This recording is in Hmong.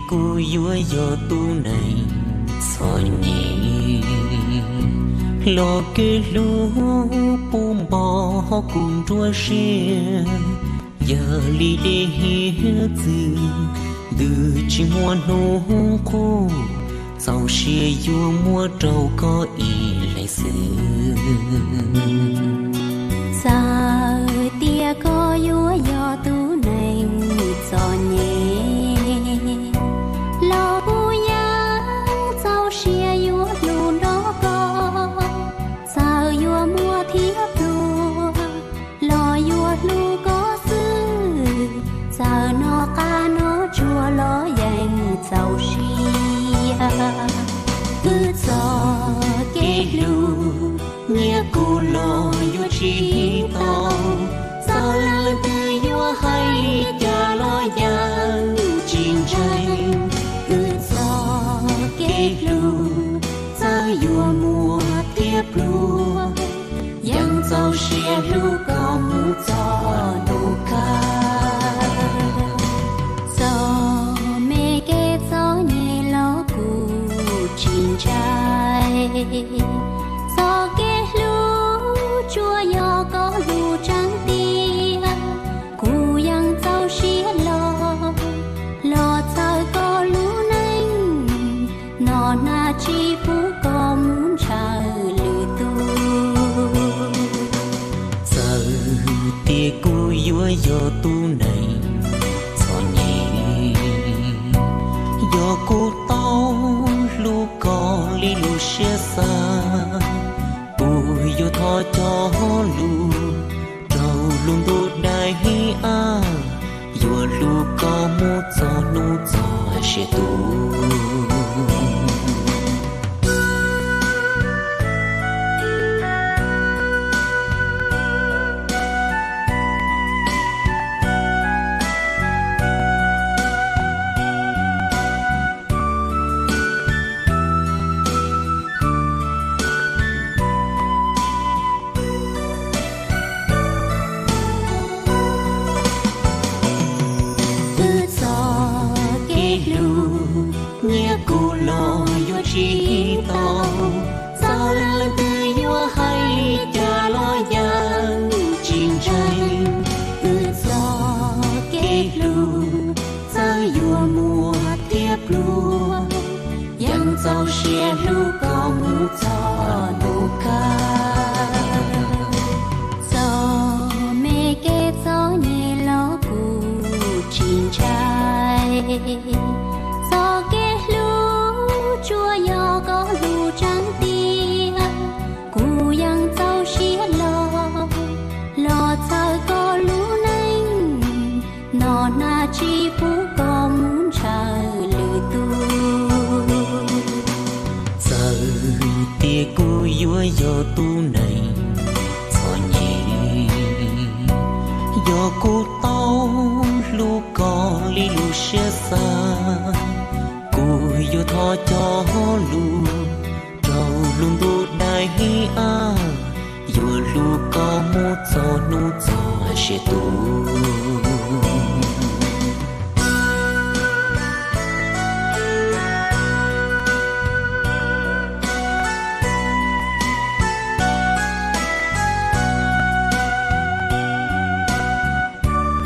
Kuv yuav yog tus neeg txom nyem, los kev hlub puv npo kuv nruab siab. Yog li dej hiav txwv, ntws tsis muaj hnub qub, txaus sia yuav muab rau koj ib leeg xwb. Txawm tias koj yuav yog tus neeg txom nyem, los kuv yeej txaus sia yuav hlub nrog koj. Txawm yuav muaj thiab pluag, los yuav hlub koj xwb. Txawm noj qab noj tsuag los yeej txaus sia. Wb txoj kev hlub, nyias kuj los yuav tsis tau. Txawm leej twg yuav hais li cas los yeej tsis ntseeg. Wb txoj kev hlub, txawm yuav muaj thiab pluag, yeej txaus sia hlub koj mus txog ntua kawg. Txoj me kev txom nyem los kuv tsis ntshai, txoj kev hlub tsuas yog koj hlub tseeb tiag. Kuv yeej txaus sia los, los txhawb koj lub neej, no na tsis pub koj mus ntshaw lwm tus. Txawm tias kuv yuav yog tus neeg txom nyem, yog kuv tau hlub koj li lub siab xav, kuv yuav thov cog lus rau lub ntuj daim av, yuav hlub koj mus txog hnub txog txiv tus. Wb txoj kev hlub, nyias kuj los yuav tsis tau. Txawm leej twg yuav hais li cas los yeej tsis ntseeg. Wb txoj kev hlub, txawm yuav muaj thiab pluag, yeej txaus sia hlub koj mus txog ntua kawg. Txoj me kev txom nyem los kuv tsis ntshai, txoj kev hlub tsuas yog koj hlub tseeb tiag. Kuv yeej txaus sia los, los txhawb koj lub neej, no na tsis pub koj mus ntshaw lwm tus. Txawm tias kuv yuav yog tus neeg txom nyem, yog kuv tau hlub koj li lub siab xav, kuv yuav thov cog lus rau lub ntuj daim av, yuav hlub koj mus txog hnub txog txiv tus.